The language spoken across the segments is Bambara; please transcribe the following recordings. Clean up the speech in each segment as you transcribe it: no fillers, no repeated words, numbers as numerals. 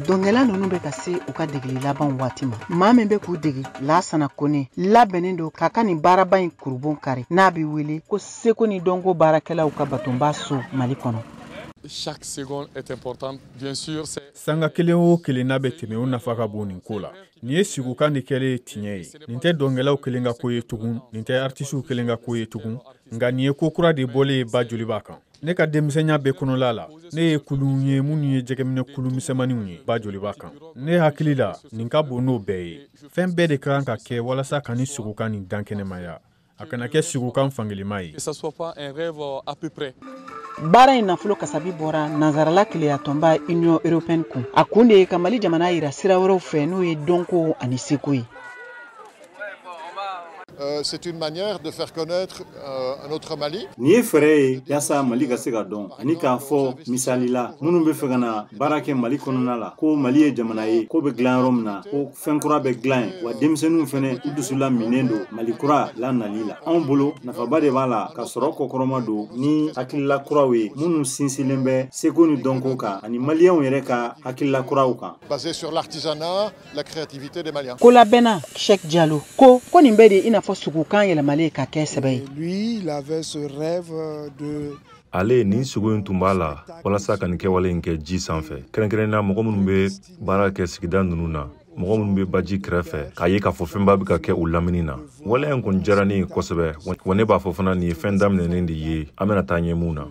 Dɔnkɛla ninnu bɛ ka se u ka degeli laban waati ma. Maa min bɛ k'u dege, Lasana Kone, labɛnnen don k'a ka nin baaraba in kurubon kari, n'a bɛ wele ko seko ni dɔnko baarakɛlaw ka batonba so Mali kɔnɔ. Chaque seconde est importante, bien sûr. Sanga kelen o kelen n'a bɛ tɛmɛ, o nafa ka bon nin ko la. Nin ye sigukan de kɛlen ye tiɲɛ ye. Nin tɛ dɔnkɛlaw kelen ka ko ye tugun, nin tɛ artisiw kelen ka ko ye tugun, nka nin ye ko kura de bɔlen ye ba joliba kan. Ne ka denmisɛnya bɛɛ kɔnɔla la, ne ye kulun ye minnu ye jɛgɛminɛ kulu misɛnmaninw ye ba joliba kan. Ne hakili la, nin ka bon n'o bɛɛ ye. Fɛn bɛɛ de ka kan ka kɛ walasa ka nin sigukan nin dankɛnɛmaya, a kana kɛ sigukan fankelenma ye. Que ça soit pas un rêve à peu près. Baara in nafolo kasabi bɔra nansarala keleyatɔnba Union européenne kun. A kun de ye ka Mali jamana yira sira wɛrɛw fɛ, n'o ye dɔnko ani seko ye. C'est une manière de faire connaître un autre Mali. Nin ye fɛɛrɛ ye yaasa Mali ka se ka dɔn, ani k'a fɔ misali la minnu bɛ fɛ ka na baara kɛ Mali kɔnɔna la, ko Mali ye jamana ye ko bɛ dilan yɔrɔ min na, ko fɛn kura bɛ dilan yen, wa denmisɛnninw fɛnɛ u dusu laminen don Mali kura lanali la. Anw bolo, nafaba de b'a la ka sɔrɔ kɔkɔrɔma don ni hakilila kuraw ye minnu sinsinlen bɛ seko ni dɔnko kan ani maliyɛnw yɛrɛ ka hakilila kuraw kan. Basé sur l'artisanat, la créativité des Maliens. Kolabɛnna Cheikh Diallo ko ko nin bɛɛ de i n'a fɔ sugukan yɛlɛmalen ka kɛ sɛbɛ ye. Lui, il avait ce rêve de Ale nin sugu in tun b'a la walasa ka nin kɛwale in kɛ ji sanfɛ, kɛrɛnkɛrɛnnenya mɔgɔ minnu bɛ baara kɛ sigida ninnu na, mɔgɔ minnu bɛ baji kɛrɛfɛ, k'a ye k'a fɔ fɛnba bɛ ka kɛ u lamini na. Waleya in kɔni diyara ne ye kosɛbɛ, wa ne b'a fɔ fana, nin ye fɛn daminɛnen de ye, an bɛna taa ɲɛ mun na.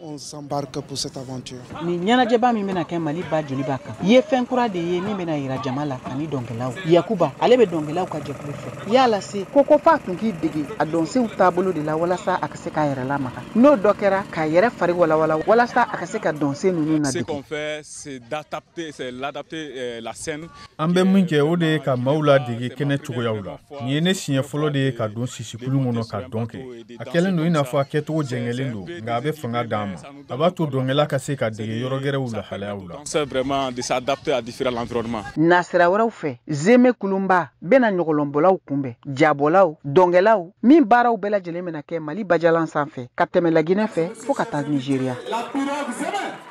On s'embarque pour cette aventure. Nin ɲɛnajɛba min bɛna kɛ Mali ba joliba kan ye fɛn kura de ye min bɛna yira jama la ani dɔnkɛlaw. Yakuba, ale bɛ dɔnkɛlaw ka jɛkulu fɛ, yala se ko ko f'a tun k'i dege a dɔnsenw taabolo de la walasa a ka se k'a yɛrɛ lamaga, n'o dɔ kɛra k'a yɛrɛ fari walawala walasa a ka se ka dɔnsen ninnu Ce ladege. qu'on fait, c'est d'adapter, c'est l'adapter la scène. An bɛ min kɛ, o de ye ka maaw ladege kɛnɛ cogoyaw la. Nin ye ne siɲɛ fɔlɔ de ye ka don sisikulu kɔnɔ ka dɔn kɛ. A kɛlen don i n'a fɔ a kɛcogo jɛngɛlen don, nka a bɛ fanga d'an ma. A b'a to dɔnkɛla ka se ka dege yɔrɔ gɛrɛw lahalayaw la. C'est vraiment de s'adapter à différents environnements. Nasira wɛrɛw fɛ, Zeme Kulunba bɛna ɲɔgɔlɔnbɔlaw kunbɛn, jabɔlaw, dɔnkɛlaw, min baaraw bɛɛ lajɛlen bɛna kɛ Mali bajalan sanfɛ ka tɛmɛ Laginɛ fɛ fo ka taa Nizeriya. La pirogue Zeme.